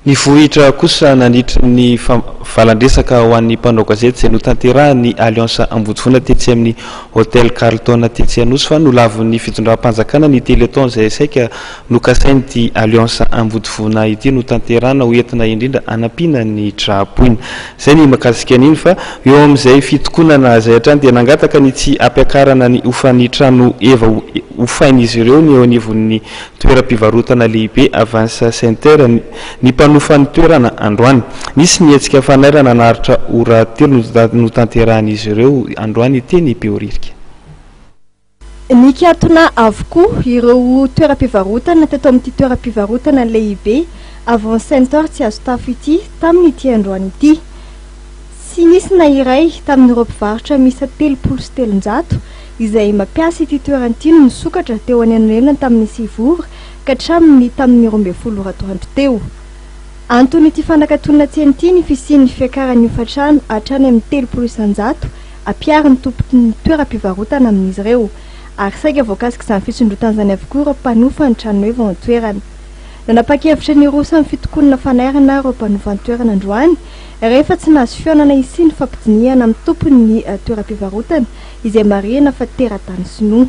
Nivohitra kosa nandritra ny valan-dresaka ho an'ny mpanao gazety izay notanterahin'ny Alliance Ambodivona tetsy amin'ny Hotel Carlton tetsy Anosy fa nolavin'ny fitondram-panjakana ny Téléthon izay saika nokasain'ity Alliance Ambodivona ity notanterahina ho entina indrindra hanampiana ny tra-boina. Izay ny mahakasika an'iny fa eo amin'izay fitokonana izay hatrany dia nangataka ny tsy hampiakarana ny hofan'ny trano heva hofain'izy ireo ny eo anivon'ny Toeram-pivarotana lehibe Avance Center ny mpanofa ny toerana androany. Nisy ny hetsika fanairana naharitra ora telo notanterahin'izy ireo androany teny Behoririka. Nikatona avokoa ireo toeram-pivarotana teto amin'ity toeram-pivarotana lehibe Avance Center Tsiazotafo ity tamin'ity androany ity. Tsy nisy na iray tamin'ireo mpivarotra miisa 330 izay mampiasa ity toerana ity no nisokatra teo anelanelany tamin'ny sivy ora ka hatramin'ny tamin'ny 12 ora atoandro teo. Anton'ity fanakatonana tsena ity ny fisian'ny fiakaran'ny hofan-trano hatrany amin'ny 30% ampiharin'ny tompon'ny toeram-pivarotana amin'izy ireo ary saika voakasik'izany fisondrotana izany avokoa ireo mpanofa ny tranoheva ao an-toerana. Nanapa-kevitra ny hiroso amin'ny fitokonana fanairana ireo mpanofa ny toerana androany rehefa tsy nahazo fihaonana hisian'ny fampidinihana amin'ny tompon'ny toeram-pivarotana izay marihina fa teratany sinoa.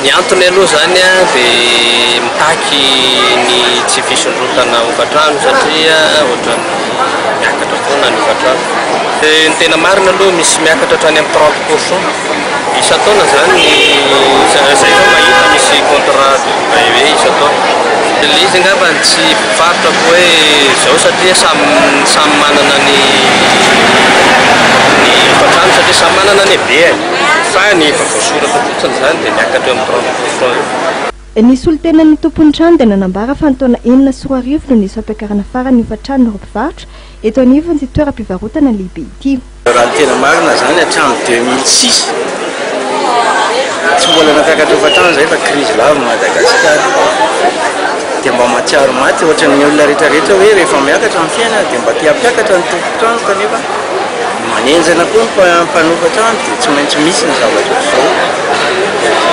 Ny antony aloha izany dia mitaky ny tsy fisondrotana hofantrano satria ohatran'ny miakatra foana ny hofantrano. Ny tena marina aloha misy miakatra hatrany amin'ny 30 pour cent isan-taona izany, izay zao mahita misy contrat de bail hoe isan-taona. Ilay izy angamba tsy voafaritra hoe izao satria samy samy manana ny ny hofantrano satria samy manana ny habehany fa ny efa voasoratra fotsiny izany dia miakatra eo amin'ny 30 pour cent eo. Ny solontenan'ny tompon'ny trano dia nanambara fa ny taona 2006 no nisy fampiakarana farany ny hofan-tranon'ireo mpivarotra eto anivon'ity toeram-pivarotana lehibe ity. Raha ny tena marina izany hatramin'ny 2006 tsy mbola nampiakatra hofan-trano izay fa crise lava Madagasikara. Dia mba mahatsiaro maty ohatran'ny olona rehetra rehetra hoe rehefa miakatra ny fiainana dia mba te hampiakatra ny tompon-trano kanefa manenjana koa ny mpanofa trano dia tsy maintsy misy ny zavatra ohatr'izao.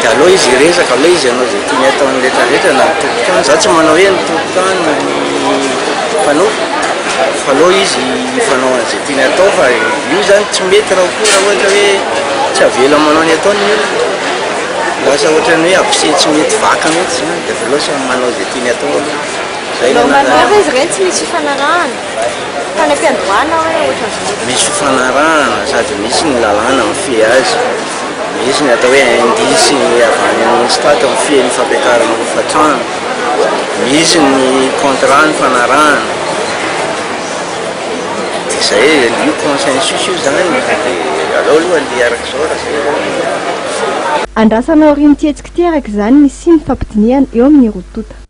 Dia aleo izy hiresaka, aleo izy hanao izay tiany hataony rehetra rehetra na ny tompon-trano, za tsy manao hoe ny tompon-trano na ny mpanofa fa aleo izy hifanao an'izay tiany atao fa io zany tsy mety raha koa raha ohatra hoe tsy avela manao ny ataony ny olona, lasa ohatran'ny hoe abcès tsy mety vaka mihitsy zany dia avy eo samy manao izay tiany atao aloha. Zay ny anazy. Normalement ve izy ireny tsy misy fifanarahana tany am-piandohana hoe ohatran'izao? Misy fifanarahana sady misy ny lalàna mifehy azy, misy ny atao hoe indice avy any amin'ny stat mifehy ny fampiakarana hofan-trano, misy ny contrat nifanarahana. Dia zay e, io consensus io zany dia aleo aloha andeha araka izao raha zay zany. Andrasana aorian'ity hetsika ity araka izany ny hisian'ny fampidinihana eo amin'ny roa tonta.